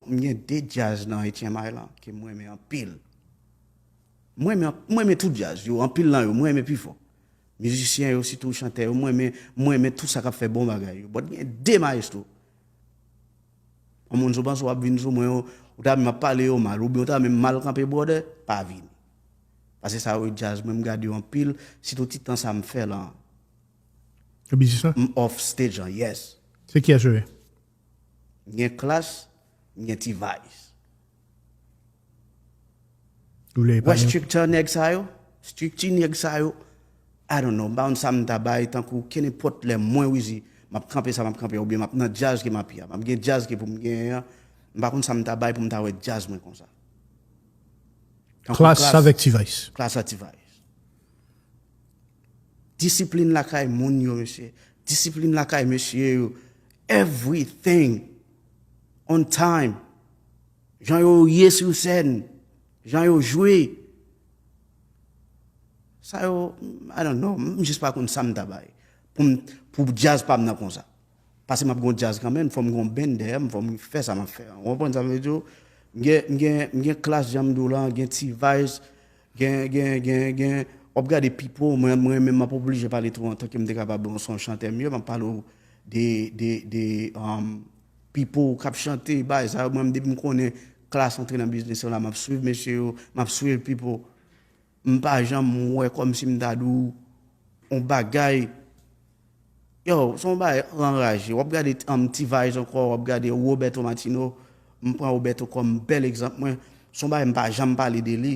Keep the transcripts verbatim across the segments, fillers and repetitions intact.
m gen de djaz nan H M I lan ke m renmen anpil. Mwen renmen, mwen renmen tout djaz yo, anpil nan yo, mwen renmen pi fò. Mizisyen yo, sitou chantè yo, mwen renmen, mwen renmen tout sa k ap fè bon bagay yo. But gen de mayestwo. Yon moun sou panse w ap vin sou mwen, ou ta menm ap pale yo mal, oubyen ou ta menm mal kanpe, brother, pa vini. Paske sa yo djaz, mwen m gade yo anpil, sitou ti tan sa m fè la. Yo biznis lan? M off stage an, yes. Se kiyès yo ye? M gen Klass, m gen T-Vice. Ou vle Wè epaye? Strikti nèg sa yo, Strikti nèg sa yo, I don't know, m pa konn sa m ta bay, tankou kenenpòt lè mwen Wizi, m ap kanpe sa m ap kanpe, oubyen m ap nan djaz ke m ap ye a, m ap gen djaz ke pou m genyen an, m pa konn sa m ta bay pou m ta wè djaz mwen konsa. Tankou Klass Klass, avèk T-Vice. Klass ak T-Vice. Disiplin lakay moun yo, mesye. Disiplin lakay mesye yo. Everything on time. Jan yo ye sou sèn. Jan yo jwe. Sa yo, I don't know. M jis pa konn sa m ta bay. Pou, m- pou djaz pa m nan konsa. Paske m ap gon djaz kanmenm, fò m gon band dèyè m, fò m fè sa m ap fè an. Ou konprann sa m vle di w? M gen, m gen, m gen Klass jan m di w la, gen T-Vice, gen, gen, gen, gen, w ap gade Pipo, mwen, mwen menm m ap oblije pale tou antanke m te kapab, bon, se yon chantè m ye, m ap pale w de, de, de, um, Pipo k ap chante, bagay sa yo, mwen menm depi m konnen Klass antre nan biznis lan, m ap swiv mesye yo, m ap swiv Pipo. M pa janm wè kòmsi m ta di w yon bagay. Yo, se yon bagay anraje. W ap gade um, T-Vice ankò, w ap gade Roberto Martino. M pran Roberto kòm bèl egzanp mwen. Se yon bagay m pa janm pale de li.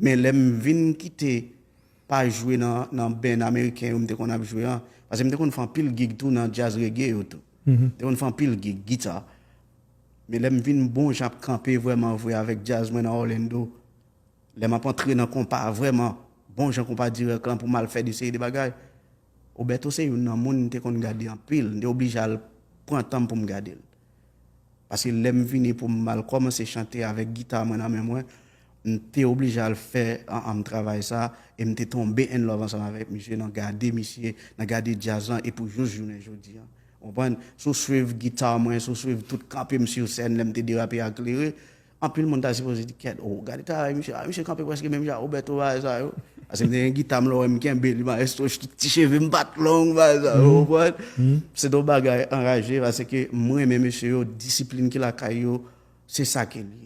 Men lè m vin kite pa jwe nan, nan band ameriken yo m te konn ap jwe an. Paske m te konn fè anpil gig tou nan djaz reggae yo tou. M te konn fè anpil gig, gita. Men lè m vin bon jan ap kanpe vrèman vre avèk djaz mwen nan Orlando, lè m ap antre nan konpa vrèman, bon jan konpa dirèk lan pou m al fè de seri de bagay, Roberto se youn nan moun m te konn gade anpil, m te oblije al pran tan m pou m gade l. Paske lè m vini pou m al kòmanse chante avèk gita mwen nan men mwen, m te oblije al fè an, an travay sa, e m te tonbe in love ansanm avèk misye nan gade misye, nan gade djaz lan, e pou jous jounen jodi an. Ou konprann? Si w swiv gita mwen, si w swiv tout kanpe m sou sèn lè m te derape ak Lere, anpil moun ta sipoze di, kèt, oh, gade travay misye, ah, misye kanpe prèske menm jan ak Roberto, bagay sa yo. Paske m te gen gita m, lè w wè m kenbe li, maestro, ti cheve m pa t long, bagay sa yo, ou konprann? Se yon bagay anraje, paske mwen renmen mesye yo, disiplin ki lakay yo, se sa ke li ye.